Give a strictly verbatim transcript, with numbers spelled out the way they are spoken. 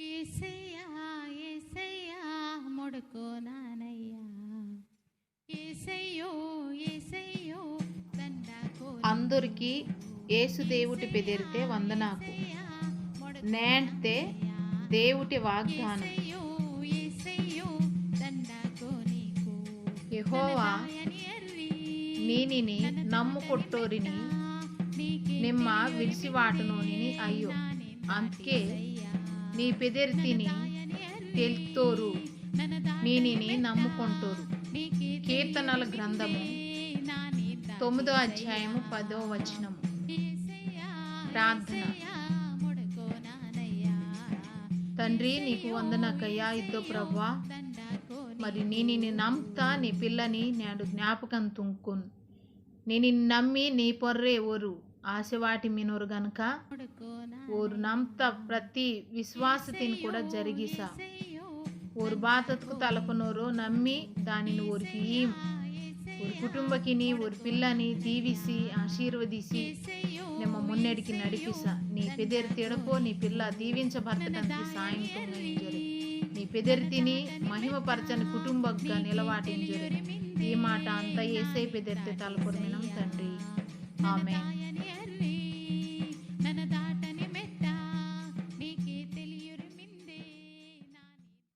ఏసయ్యా, ఏసయ్యా, మొడుకో నానయ్యా. ఏసయ్యో, ఏసయ్యో, దండాకో. అందరికీ యేసు దేవుటి పెదిరితే వందనాకు. నేంటే దేవుటి వాగ్దానం. ఏసయ్యో, ఏసయ్యో, దండాకో నీకు. యెహోవా, నీనిని నమ్ముకొట్టోరిని నిమ్మ విడిసివాటనోనిని అయ్యో. అందుకే నీ పెదెర్తిని తెలుతోరు, నీనిని నమ్ముకొంటోరు. కీర్తనల గ్రంథము తొమ్మిదో అధ్యాయము పదో వచనము. ప్రార్థన. తండ్రి, నీకు వందనకయ్యా ఇద్దో ప్రభువా. మరి నీనిని నమ్ముతా నీ పిల్లని నేడు జ్ఞాపకం తుంకున్. నీనిని నమ్మి నీ పొర్రే ఓరు ఆశవాటి మినోరు గనుక ఓరు నమ్త ప్రతి విశ్వాసతిని కూడా జరిగిసా. ఓరు బాతత్కు తలపనోరో నమ్మి దానిని ఓరికి ఈం. ఓరి కుటుంబకిని, ఓరి పిల్లని దీవిసి, ఆశీర్వదిసి, నిమ్మ మున్నెడికి నడిపిసా. నీ పెదెర్తి ఎడపో నీ పిల్ల దీవించబర్తటంతి సాయం తుంగ ఇంజొరి. నీ పెదెర్తిని మహిమపరచని కుటుంబగ్గా నిలవాటింజొరి. ఈ మాట అంతా ఏసై పెదెర్తి తలపొర్మినం తండ్రి. ఆమేన్.